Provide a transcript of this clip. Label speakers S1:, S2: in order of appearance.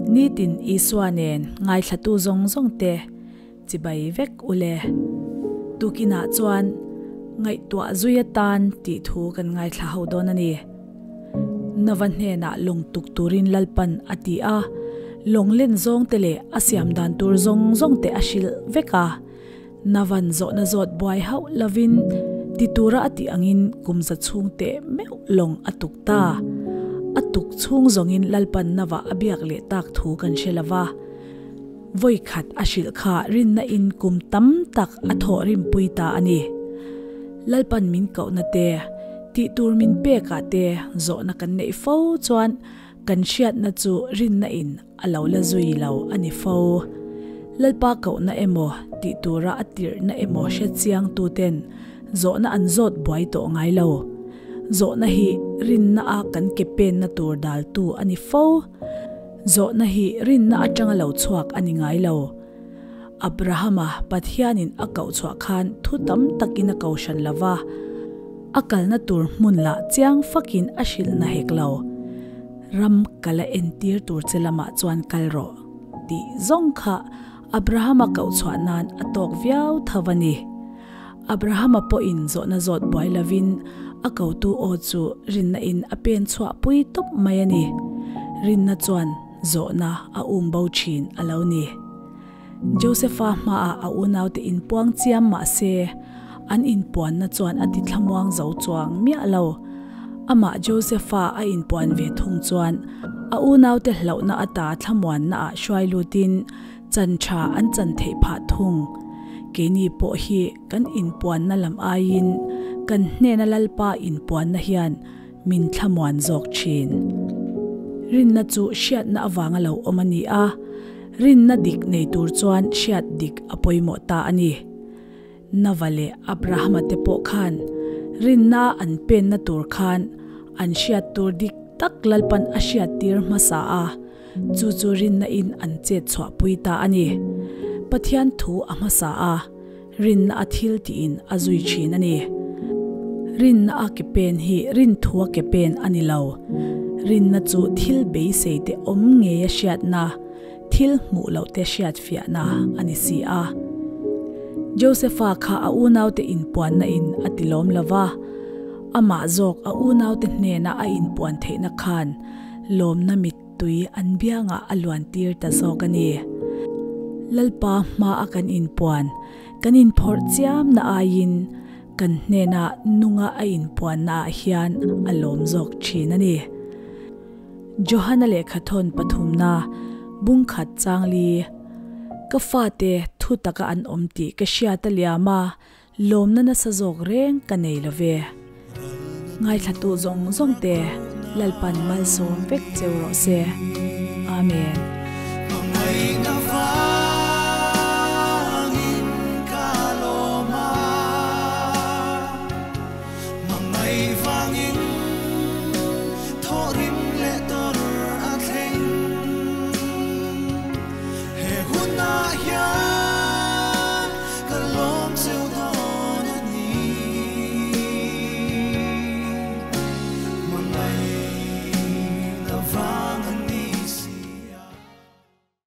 S1: Nitin Isua nen ngaithlatu zawng zawng te chibai vek ule. Tukinah chuan ngaihtuah zui atan tih thu kan ngaithla ho dawn a ni. Nova hnenah lawng tuk turin Lalpan a ti a, lawng len zawng te leh a siam dan tur zawng zawng te a hrilh vek a. Navan zawhna zawt buai hauh lovin ti tura a tih angin kum za chhung teh meuh lawng a tuk ta. A tuk chhung zawngin Lalpan Nava a biak leh tak thu kan hre lova. Vawi khat a hrilh kha rinna in kum tam tak a thawh rimpui ta a ni. Lalpan min kohna te, tih tur min pek ah te zawhna kan neih fo chuan kan hriatna chu rinna in a lo la zui lo a ni fo. Lalpa kohna emaw tih tura a tirhna emaw hre chiang tuten zawhna an zawt buai tawh ngai lo. Zawhna hi rinna a kan ke penna tur daltu a ni fo. Zawhna hi rinna atanga lo chhuak a ni ngai lo. Abrahama Pathianin a koh chhuah khan thu tam takin a ko hran lo va, a kalna tur hmun lah chiang fakin a hrilh na hek lo. Ram kal a entir tur che lamah chuan kal rawh tih zawng kha Abrahama koh chhuah nan a tawk viau tho a ni. Abrahama pawhin zawhna zawt buai lovin a kotu aw chu rinna in a pen chhuah pui tawp mai a ni. Rinna chuan zawhna a um bo thin a lo ni. Josepha hmaah a unaute inpuang chiam mah se, an inpuanna chuan a ti thlamuang zo chuang miah lo. Amah Josepha a inpuan ve thung chuan a unaute hlauhna ata thlamuanna ah hruai lutin chan tha an chan theih phah thung. Keini pawh hi kan inpuanna lam aiin kan hnena Lalpa inpuanna hian min thlamuan zawk thin. Rinna chu hriatna avanga lo awm a ni a, rinna dik nei tur chuan hriat dik a pawimawh ta a ni. Nava leh Abrahama te pawh khan rinna an penna tur khan an hriat tur dik tak Lalpan a hriattir hmasa a, chu chu rinna in an chet chhuahpui ta a ni. Pathian thu a hmasa a. Rinna a thil tiin a zui thin a ni. Rinna a ke pen hi rinthua ke pen a ni lo. Rinna chu thil beisei te awm ngei a hriatna, thil hmuh loh te hriat fiahna a ni si a. Josepha kha a unaute inpuanna in a ti lawm lo va, amah zawk a unaute hnena a inpuan theihna khan lawmna mit Tui an biangah a luan tir ta zawk a ni. Lalpa hma a kan inpuan, kan inphawrh chiam na aiin kan hnena nunga a inpuanna ah hian a lawm zawk thin a ni. Johana lehkhathawn pathumna bungkhat changli, Ka fate thu taka an awm tih ka hriat a liam a, Lawmna nasa zawk reng ka nei lo ve. Ngaithlatu zawng zawng te Lalpan malsawm vek cheu rawh se. Amen.